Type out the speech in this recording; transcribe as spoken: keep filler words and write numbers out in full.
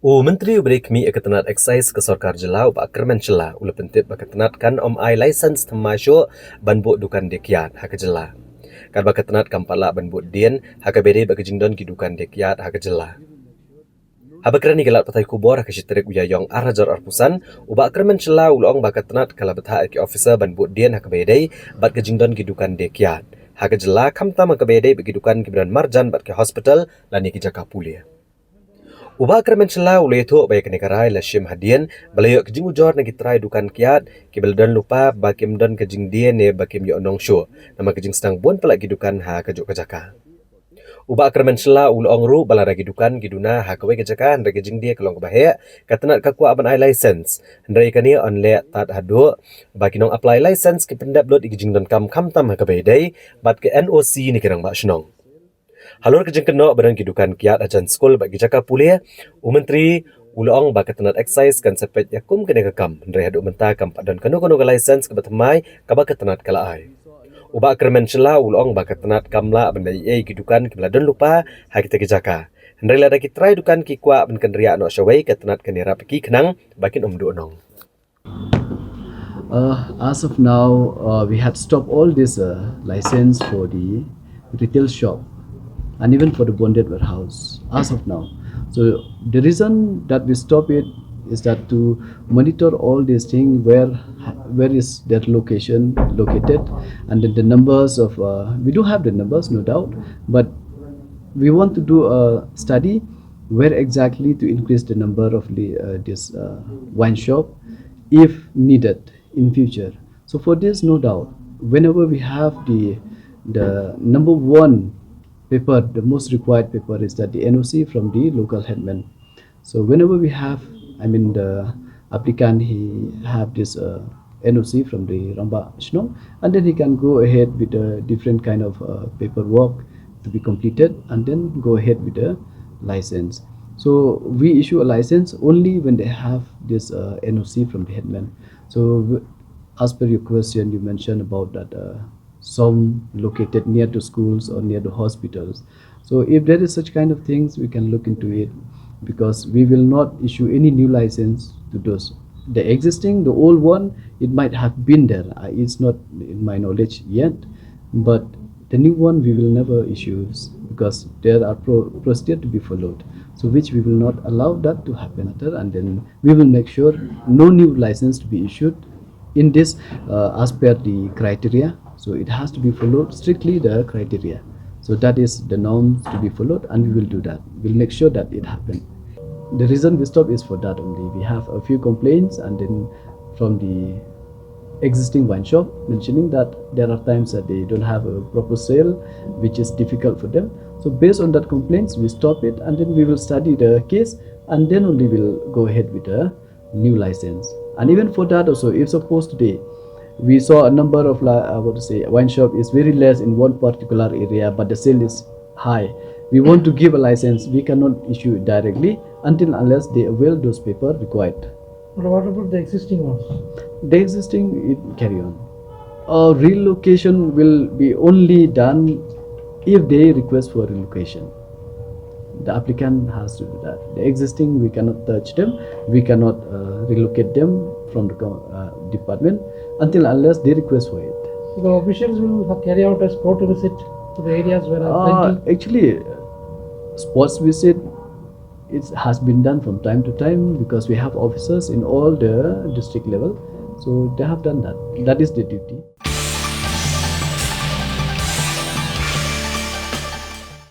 U Myntri uba dei khmih ïa ka tnat Excise ka Sorkar Jylla u Bah Kyrmen Shylla u la pyntip ba ka tnat kan ym ai license thymmai shuh ban buh dukan die kiad ha ka jylla. Katba ka tnat kam pat lah ban buh dien ha kaba ïadei bad ka jingdon ki dukan die kiad ha ka jylla. Haba kren ïa ki lad pathai khubor ha ka shi tarik u Ïaïong ar hajar arphew san, u Bah Kyrmen Shylla u la ong ba ka tnat ka la bthah ïa ki officer ban buh dien ha kaba ïadei bad ka jingdon ki dukan die kiad ha ka jylla, khamtam ha kaba ïadei bad ki dukan kiba don marjan bad ki hospital lane ki jaka pule. U Bah Kyrmen Shylla u la ïathuh ba ïa kane ka rai la shim hadien ba la ïoh ka jingujor na ki trai dukan kiad kiba la don lypa ba kim don ka jingdie ne ba kim ïoh nong shuh namar ka jingsdang bun palat ki dukan ha kajuh ka jaka. U Bah Kyrmen Shylla u la ong ruh ba lada ki dukan ki duna ha kawei ka jaka hynrei ka jingdie ka long kaba heh, ka tnat ka kwah ban ai license. Hynrei kane yn leh tad haduh ba ki nong apply license ki pyndep lut ïa ki jingdonkam khamtam ha kaba ïadei bad ka N O C ne ki rangbah shnong. Halor ka jingkynnoh ba don ki dukan kiad hajan skul bad ki jaka pule, u Myntri u la ong ba ka tnat Excise kan sa peit ïa kum kane ka kam, hynrei haduh mynta kam pat don kano kano ka license kaba thymmai kaba ka tnat ka la ai. U Bah Kyrmen Shylla u la ong ba ka tnat kam lah ban leh ei ei ki dukan kiba la don lypa ha kita ki jaka. Hynrei lada ki trai dukan ki kwah ban kynriah noh shawei, ka tnat kan ïarap ïa ki khnang ba kin ym duh nong. Uh, as of now, uh, we had stopped all this uh, license for the retail shop and even for the bonded warehouse as of now. So the reason that we stop it is that to monitor all these things, where where is their location located, and then the numbers of uh, we do have the numbers, no doubt, but we want to do a study where exactly to increase the number of the, uh, this uh, wine shop if needed in future. So for this, no doubt, whenever we have the the number one paper, the most required paper is that the N O C from the local headman. So whenever we have, I mean, the applicant, he have this uh, N O C from the Rangbah Shnong, and then he can go ahead with a different kind of uh, paperwork to be completed, and then go ahead with the license. So we issue a license only when they have this uh, N O C from the headman. So as per your question, you mentioned about that uh, some located near to schools or near to hospitals. So if there is such kind of things, we can look into it, because we will not issue any new license to those. The existing, the old one, it might have been there. Uh, it's not in my knowledge yet, but the new one we will never issue, because there are pro- procedure to be followed. So which we will not allow that to happen. And then we will make sure no new license to be issued in this uh, as per the criteria. So it has to be followed strictly the criteria. So that is the norms to be followed, and we will do that. We'll make sure that it happens. The reason we stop is for that only. We have a few complaints, and then from the existing wine shop mentioning that there are times that they don't have a proper sale, which is difficult for them. So based on that complaints, we stop it, and then we will study the case, and then only we'll go ahead with the new license. And even for that also, if suppose today we saw a number of, uh, what to say, wine shop is very less in one particular area, but the sale is high, we want to give a license, we cannot issue it directly until unless they avail those paper required. But what about the existing ones? The existing, it carry on. Uh, relocation will be only done if they request for relocation. The applicant has to do that. The existing, we cannot touch them. We cannot uh, relocate them from the uh, department until unless they request for it. So the officials will carry out a spot visit to the areas where are uh, plenty. Actually, sports visit, it has been done from time to time because we have officers in all the district level, so they have done that. That is the duty.